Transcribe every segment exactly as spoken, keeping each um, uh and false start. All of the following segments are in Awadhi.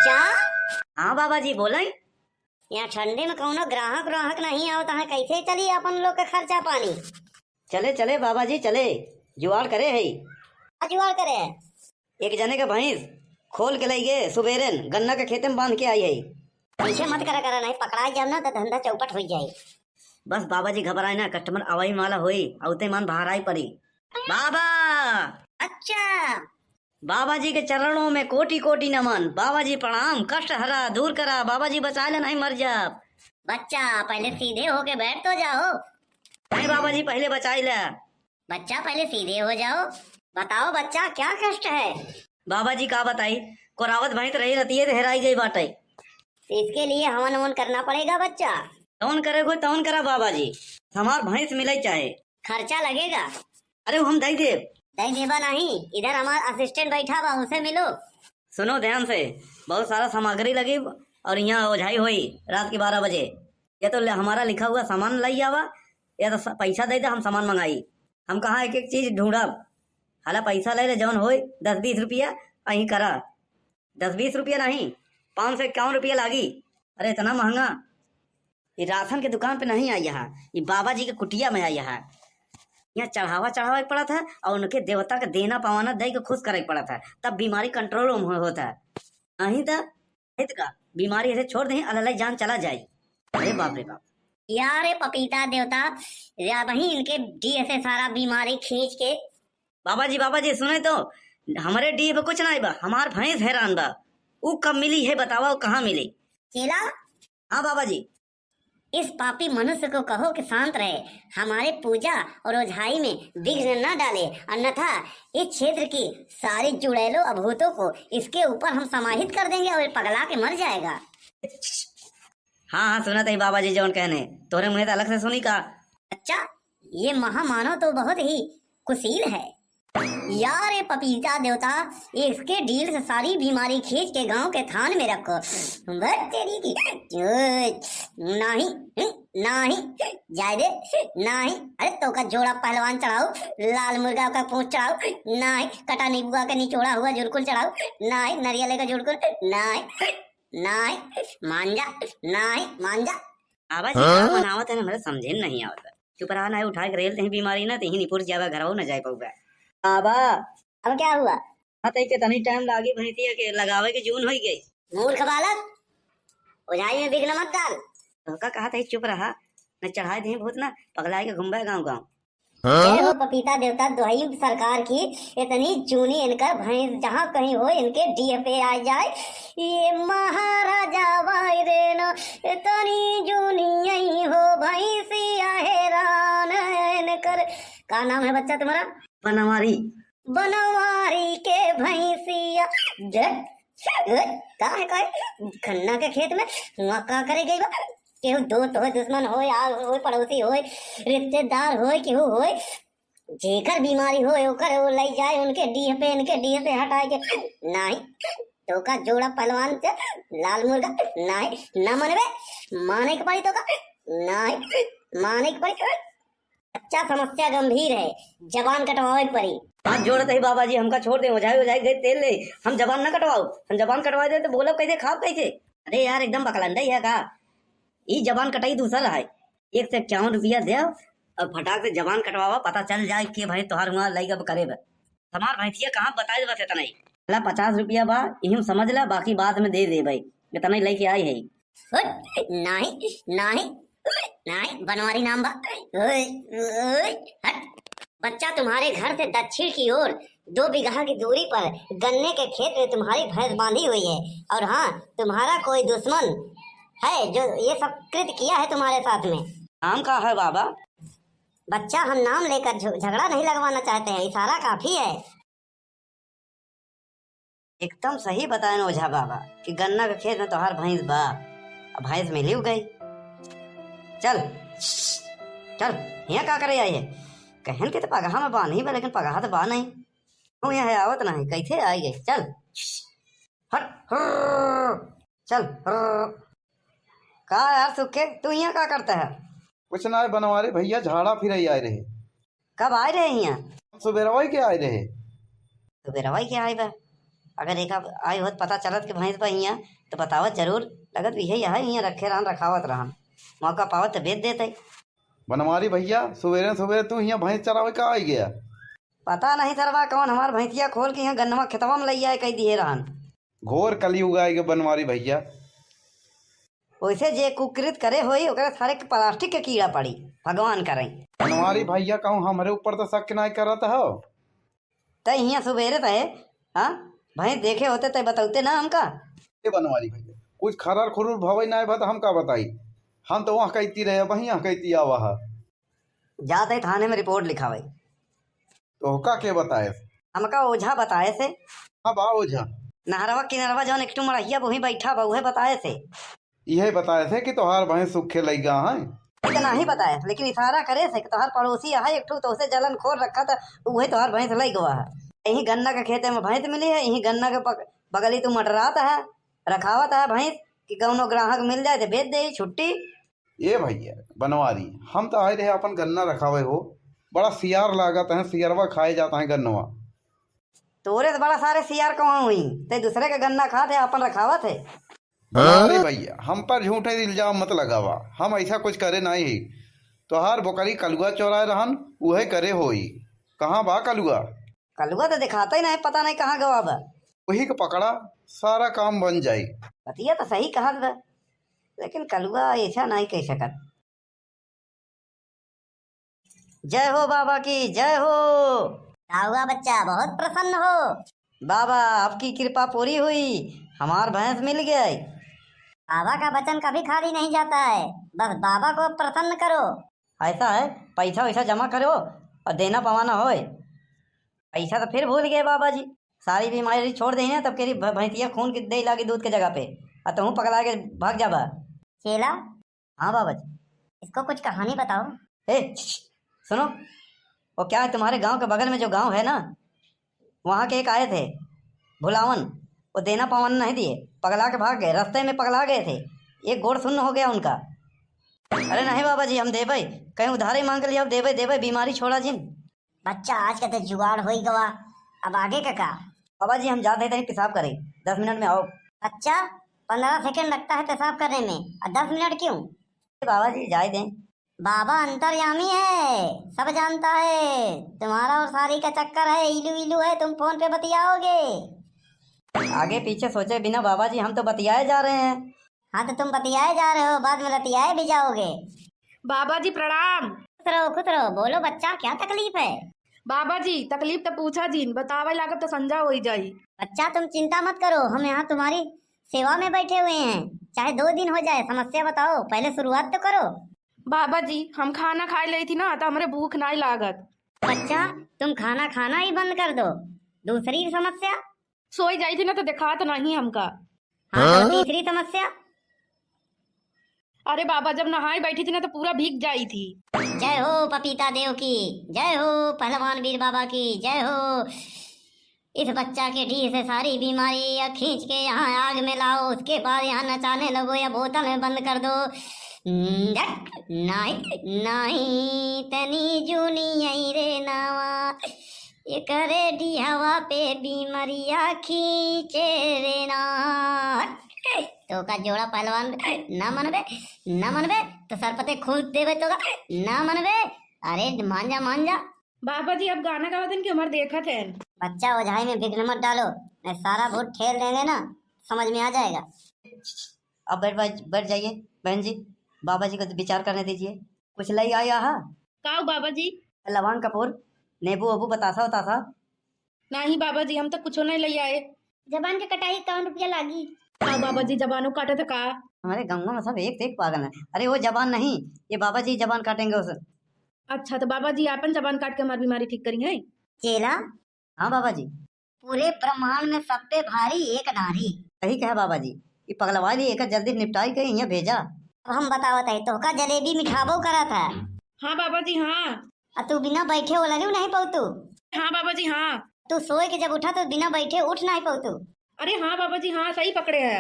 बच्चा। हाँ बाबा जी, बोले। यहाँ ठंडी में कौनो ग्राहक व्राहक नहीं आवत है, कैसे चली अपन लोग के खर्चा पानी? चले चले बाबा जी चले, जुआड़ करे है। का जुआड़ करे है? एक जने के भैंस खोल के लई गए, सुबेरन गन्ना के खेते में बांध के आई है। ऐसे मत करा करा, नहीं पकड़ा जाब ना तो धंधा चौपट हो जाए। बस बाबा जी घबराए ना, कस्टमर आवाई वाला होई, औते मान बाहर आई पड़ी। बाबा। अच्छा। बाबा जी के चरणों में कोटि कोटि नमन। बाबा जी प्रणाम, कष्ट हरा, दूर करा, बाबा जी बचाए ले, नहीं मर जाब। बच्चा, पहले सीधे होके बैठ तो जाओ। नहीं बाबा जी, पहले बचाए ले। बच्चा, पहले सीधे हो जाओ। बताओ बच्चा, क्या कष्ट है? बाबा जी का बताई, कोरावत भैंस रही रहती है तो हेराई गई बाटे। इसके लिए हवन हवन करना पड़ेगा बच्चा। तौन करे को तौन करा बाबा जी, हमार भैंस मिले चाहे। खर्चा लगेगा। अरे, वो हम दई देब। दई देबा नहीं, इधर हमार असिस्टेंट बैठा बा, उसे मिलो। सुनो ध्यान से, बहुत सारा सामग्री लगी और यहाँ ओझाई होई रात के बारह बजे। या तो ले, हमारा लिखा हुआ सामान लई आवा, या तो स-, पैसा दे दे, हम सामान मंगाई। हम कहाँ एक एक चीज ढूंढब, हाला पैसा ले ले, जौन होई दस बीस रुपया अहीं करा। दस बीस रुपया नहीं, पाँच सौ इक्यावन रुपया लागी। अरे, इतना महंगा। ये राशन के दुकान पे नहीं आई है, ये बाबा जी के कुटिया में आई है। यहाँ चढ़ावा चढ़ावे के पड़त है और उनके देवता के देना पवाना दे के खुश करे के पड़त है, तब बीमारी कंट्रोल में हो-, होत है। नहीं तो, नहीं तो का, बीमारी ऐसे छोड़ दे, अलग जान चला जाए। अरे बाप रे बाप। यार, ये पपीता देवता, या वही इनके डीह से सारा बीमारी खींच के। बाबा जी, बाबा जी, सुने तो, हमरे डीह पे कुछ नहीं बा, हमार भैंस हैरान बा। ऊ कब मिली है बतावा, ऊ कहाँ मिली? चेला। हाँ बाबा जी। इस पापी मनुष्य को कहो कि शांत रहे, हमारे पूजा और ओझाई में विघ्न न डाले, अन्यथा इस क्षेत्र की सारी चुड़ैलों अभूतों को इसके ऊपर हम समाहित कर देंगे और ये पगला के मर जाएगा। हाँ, हाँ, सुनत ही बाबा जी जौन कहने, तोहरे मुँहे तो अलग से सुनी का? अच्छा, ये महामानव तो बहुत ही कुशील है। यार, ये पपीता देवता, इसके डील से सारी बीमारी खींच के गांव के थान में रखो। बस तेरी की, ओए, नाही, हम्म, नाही, जाए दे, नाही। अरे, तो का जोड़ा पहलवान चढ़ाओ, लाल मुर्गा का पूंछ चढ़ाओ, नाही, कटा नींबुआ का निचोड़ा हुआ जुरकुल चढ़ाओ, नाही, नरियल का जुरकुल, नाही, नाही, मांजा, नाही, मांजा। बाबा जी, हाँ? का बनावत है ना, हमरा समझे में नहीं आवत। चुप रहा, ना उठा के रेल, तहीं बीमारी ना, तहीं निपुर जावा, घरवो ना जाए पउबा। बाबा। अब क्या हुआ? हाँ, तई के तनी टाइम लागी भैंसिया के लगावे के जून होई गई। मूर्ख बालक, ओझाई में विघ्न मत डाल। तोहका कहा तई चुप रहा, न चढ़ाए दही भूत ना, पगलाए के घूमबे गाँव गाँव। हाँ? जय हो पपीता देवता, दुहाई सरकार की, इतनी जूनी इनकर भैंस जहाँ कहीं हो, इनके डीह पे आ जाए। ये महाराजा वायरे ना, इतनी जूनी यही हो, भैंसिया हैरान है इनकर। का नाम है बच्चा तुम्हारा? बनवारी। बनवारी के भैंसिया। जट, जट, का है, का है? गन्ना के खेत में हुआ का करे गई बा? केहू दोस्त होए, दुश्मन होए, यार होए, पड़ोसी होए, रिश्तेदार होए, केहू होए, जेकर बीमारी होए, ओकर वो लई जाए, उनके डीह पे, इनके डीह पे हटाए के। नाही, तो का जोड़ा पहलवान से लाल मुर्गा, नाही, ना मनबे, माने के पड़ी तो का, नाही, माने के पड़ी। बच्चा, समस्या गंभीर है, जबान कटवावे के पड़ी। हाथ जोड़त ही बाबा जी, हमका छोड़ दे, ओझाई ओझाई गए तेल ले, हम जबान ना कटवाओ, हम जबान कटवा दे तो बोलब कैसे, खाब कैसे? अरे यार, एकदम बकलंडा ही है का? ई जबान कटाई दूसर है, एक सौ इक्यावन रुपया दे और फटाक से जबान कटवावा, पता चल जाए कि भाई तोहार हुआ लइका करे बा। हमार भैंसिया कहाँ बताए बस इतना ही। ला पचास रुपया बा, इही में समझ ला, बाकी बाद में दे दे भाई, इतना ही लेके आई है। हट, नाही, नाही, नाही, बनवारी नाम बा। ओए, ओए, हट। बच्चा, तुम्हारे घर से दक्षिण की ओर दो बीघा की दूरी पर गन्ने के खेत में तुम्हारी भैंस बांधी हुई है। और हाँ, तुम्हारा कोई दुश्मन है जो ये सब कृत किया है तुम्हारे साथ में। नाम का है बाबा? बच्चा, हम नाम लेकर झ-, झगड़ा नहीं लगवाना चाहते हैं, इशारा काफी है। एकदम सही बताएन ओझा बाबा कि गन्ना के खेत में तोहार भैंस बा, अब भैंस मिलिउ गई। चल, चल, हियाँ का करे आई है? कहन के तो पगहा में बान्ही बा, लेकिन पगहा तो बा नहीं। तू यहाँ है, आवत नहीं, कैसे आई गई? चल, हट, हुर्र, चल, हुर्र। का यार सुखे, तू यहाँ का करता है? कुछ ना है बनवारी भैया, झाड़ा फिरे आए रहे। कब आए रहे यहाँ? हम सुबेरवा ही के आए रहे। सुबेरवा ही के आए बा? अगर एका आई होत पता चलत कि भैंस बा हियाँ, तो बतावत जरूर। लगत भी यही है, हियाँ रखे रहन, रखावत रहन। मौका पावत तो बेच देते। बनवारी भैया, सुबेरे सुबेरे तू हियाँ भैंस चरावे का आई गया? पता नहीं सरवा कौन हमार भैंसिया खोल के हियाँ गन्नवा खेतवा में लई आए कई दिए रहन। घोर कलयुग आए गए बनवारी भैया। वैसे जे कुकृत करे होई, ओकरे सारे के प्लास्टिक के कीड़ा पड़ी, भगवान करे। बनवारी भैया, कहूँ हमरे ऊपर तो शक नहीं करत हो? तै हियाँ सुबेरे तै, हाँ, भैंस देखे होते तै बतौते ना हमका। ए बनवारी भैया, कुछ खरर खुरुर भवई ना भत हम का बताई, हम तो वहाँ कहती रहे, वहीं यहाँ कहती आवा है। जात है थाने में रिपोर्ट लिखावे। तोहका के बताए से? हमका ओझा बताए से। हाँ बा ओझा। नहरवा किनरवा जौन एक ठो मड़हिया वहीं बैठा बा, उहे बताए से। इहे बताए से कि तोहार भैंस सुखे लइगा हैं। इतना ही बताए से, लेकिन इशारा करे से कि तोहार पड़ोसी है एक ठो, तोसे जलन खोर रखा था, उहे तोहार भैंस लइगवा है। यही गन्ना के खेते में भैंस मिली है, यही गन्ना के बग-, बगली तू मटरात है, रखावत है भैंस कि कौनो ग्राहक मिल जाए तो बेच दे, छुट्टी। ए भैया बनवारी, हम तो आए रहे अपन गन्ना रखावे हो, बड़ा सियार लागत है, सियरवा खाए जाता है गन्नवा। तोरे से बड़ा सारे सियार कहाँ हुई, ते दूसरे के गन्ना खात है, अपन रखावत है। अरे भैया, हम पर झूठे इल्जाम मत लगावा, हम ऐसा कुछ करे नहीं है। तोहार बोकरी कलुआ चोराए रहन, उहे करे होई। कहाँ बा कलुआ? कलुआ तो दिखाता ही नहीं, पता नहीं कहाँ गवा बा। वही के पकड़ा, सारा काम बन जाई। बतिया तो सही कहत बा, लेकिन कलुआ ऐसा नहीं कह सकत। जय हो बाबा की, जय हो। का हुआ बच्चा, बहुत प्रसन्न हो? बाबा, आपकी कृपा पूरी हुई, हमार भैंस मिल गई। बाबा का वचन कभी खाली नहीं जाता है, बस बाबा को प्रसन्न करो। ऐसा है, पैसा वैसा जमा करो और देना पवाना होए। पैसा तो फिर भूल गए बाबा जी, सारी बीमारी छोड़ दे हैं, तब कह रही भ-, भैंसिया खून के दे लागी दूध के जगह पे, और तुम पगला के भाग जाबा। चेला, हाँ बाबा जी। इसको कुछ कहानी बताओ। ए, श-, श-, सुनो, वो क्या है, तुम्हारे गांव के बगल में जो गांव है ना, वहाँ के एक आए थे भुलावन, वो देना पावन नहीं दिए, पगला के भाग गए, रास्ते में पगला गए थे, एक गोड़ सुन्न हो गया उनका। अरे नहीं बाबा जी, हम देबे, कहीं उधारे मांग लिया, देबे, देबे, बीमारी छोड़ा जिन। बच्चा, आज का तो जुगाड़ होई गवा, अब आगे का का? बाबा जी, हम जाते हैं कहीं पेशाब करें, दस मिनट में आओ। बच्चा, पन्द्रह सेकंड लगता है पेशाब करने में, और दस मिनट क्यों? बाबा जी, जाए दें। बाबा अंतर्यामी है, सब जानता है। तुम्हारा और सारी का चक्कर है, इलू इलू है, तुम फोन पे बतियाओगे। आगे पीछे सोचे बिना बाबा जी, हम तो बतियाए जा रहे हैं। हाँ, तो तुम बतियाए जा रहे हो, बाद में लतियाए भी जाओगे। बाबा जी प्रणाम। खुश रहो, खुश रहो। बोलो बच्चा, क्या तकलीफ है? बाबा जी, तकलीफ तो पूछा जिन, बतावे लागब तो संझा होई जाई। बच्चा, तुम चिंता मत करो, हम यहाँ तुम्हारी सेवा में बैठे हुए हैं, चाहे दो दिन हो जाए, समस्या बताओ, पहले शुरुआत तो करो। बाबा जी, हम खाना खाए लेई थी ना, तो हमरे भूख नाई लागत। बच्चा, तुम खाना खाना ही बंद कर दो। दूसरी समस्या? सोई जाई थी ना, तो दिखात नहीं हमका। हाँ, तो हाँ? तीसरी समस्या? अरे बाबा, जब नहाए बैठी थी ना, तो पूरा भीग जाई थी। जय हो पपीता देव की, जय हो पहलवान वीर बाबा की, जय हो। इस बच्चा के ढीठ से सारी बीमारी या खींच के यहाँ आग में लाओ, उसके बाद यहाँ नचाने लगो या बोतल में बंद कर दो। नहीं, नहीं, तनी जूनी आई रे नावा, एकरे डिहवा पे बीमरिया खींचे रे ना। तोका जोड़ा पहलवान ना मनबे, ना मनबे, तो सरपते खूब देबे तोका, ना मनबे। अरे मान जा, मान जा। बाबा जी, अब गाना गावत हन कि हमार देखत हन? बच्चा, ओझाई में विघ्न मत डालो, नहीं सारा भूत ठेल देंगे ना, समझ में आ जाएगा। अब बैठ, बैठ, बैठ जाइए बहन जी, बाबा जी को विचार करने दीजिए। कुछ लाई आया हा? काऊ बाबा जी? लवांग कपूर, नींबू उबू, बतासा उतासा? नहीं बाबा जी, हम तो कुछो नहीं लाई आए। जबान के कटाई कौन रुपया लागी? काऊ बाबा जी, जबानो काटे तो का? हमारे गाँव में सब एक से एक पागल है। अरे वो जबान नहीं, ये बाबा जी जबान काटेंगे उसे। अच्छा, तो बाबा जी आपन जबान काट के हमार बीमारी ठीक करी है? चेला, हाँ बाबा जी। पूरे ब्रह्मांड में सब पे भारी एक नारी। सही कहा बाबा जी, ई पगलवाली एकर जल्दी निपटाई के इहाँ भेजा। अब हम बतावत है, तोहका जलेबी मिठाबो करत है। हाँ बाबा जी, हाँ। आ तू बिना बैठे ओलरियो नहीं पौतू। हाँ बाबा जी, हाँ। तू सोए के जब उठा तो बिना बैठे उठ नहीं पौतू। अरे हाँ बाबा जी, हाँ, सही पकड़े है।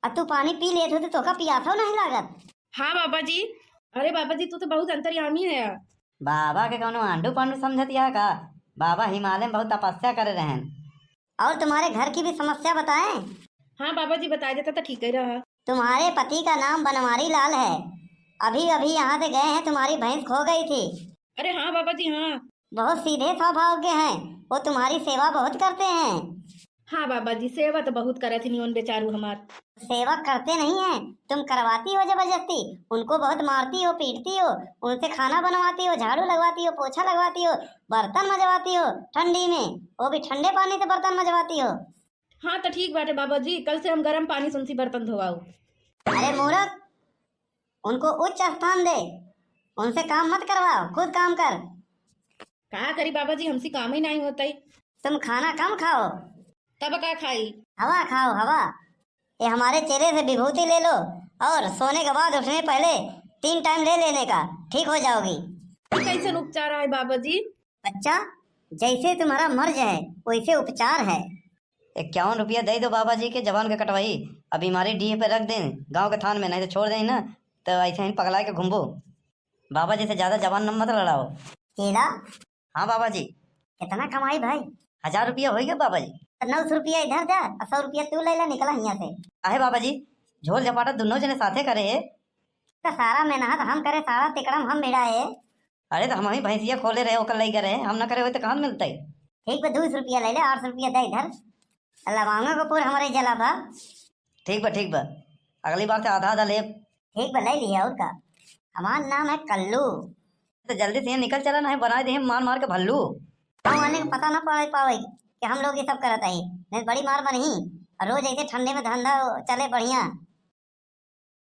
आ तू पानी पी लेत हो तो तोहका पियासो नहीं लागत। हाँ बाबा जी। अरे बाबा जी, तू तो बहुत अंतर्यामी है। बाबा के कौनो आंडू पांडू समझत या का? बाबा हिमालय में बहुत तपस्या करे रहन। और तुम्हारे घर की भी समस्या बताएं? हाँ बाबा जी, बताइ देता तो ठीक ही रहा। तुम्हारे पति का नाम बनवारी लाल है, अभी अभी यहाँ से गए हैं, तुम्हारी भैंस खो गई थी। अरे हाँ बाबा जी, हाँ। बहुत सीधे स्वभाव के हैं, वो तुम्हारी सेवा बहुत करते हैं। हाँ बाबा जी, सेवा तो बहुत करत ही उन बेचारू हमार। सेवा करते नहीं है, तुम करवाती हो जबरदस्ती, उनको बहुत मारती हो, पीटती हो, उनसे खाना बनवाती हो, झाड़ू लगवाती हो, पोछा लगवाती हो, बर्तन मजवाती हो ठंडी में, वो भी ठंडे पानी से बर्तन मजवाती हो। हाँ तो ठीक बाटे बाबा जी, कल से हम गरम पानी से उनसे बर्तन धोवाऊ। अरे मूर्ख, उनको उच्च स्थान दे, उनसे काम मत करवाओ, खुद काम कर। का करी बाबा जी, हमसे काम ही नहीं होता ही। तुम खाना कम खाओ। तब का खाई? हवा खाओ, हवा। ये हमारे चेहरे से विभूति ले लो और सोने के बाद उठने पहले तीन टाइम ले लेने का, ठीक हो जाओगी। ये कैसन उपचार है बाबा जी? बच्चा, जैसे तुम्हारा मर्ज है, वैसे उपचार है। इक्यावन रुपया दे दो बाबा जी के जबान के कटवाई, अब बीमारी डीह पे रख दें गाँव के थान में, नहीं तो छोड़ दें ना, तो ऐसे ही पगला के घूमबो। बाबा जी से ज्यादा जबान न मत लड़ाओ। चेला। हाँ बाबा जी। कितना कमाई भाई? हजार रुपया हो गया बाबा जी। तो नौ सौ रुपया इधर जा और सौ रुपया तू ले ला, निकला यहाँ से। आहे बाबा जी, झोल झपाटा दोनों जने साथे करे है। तो सारा मेहनत हम करे, सारा तिकड़म हम भिड़ाए। अरे तो हम ही भैंसिया खोले रहे, ओकर लइका रहे, हम न करे होई तो कहाँ मिलतई? ठीक बा, दो सौ रुपया ले ले, आठ सौ रुपया दे इधर। लवांगा को पूर हमारे जला बा। ठीक बा, ठीक बा, अगली बार से आधा आधा लेब। ठीक बा, ले लिया और का। हमार नाम है कल्लू। तो जल्दी से यहाँ निकल चला, नहीं बनाए दे मार मार के भल्लू। गाँव वाले को पता ना पड़े पावे कि हम लोग ये सब करत है, नहीं बड़ी मार बनही। और रोज ऐसे ठंडे में धंधा चले बढ़िया।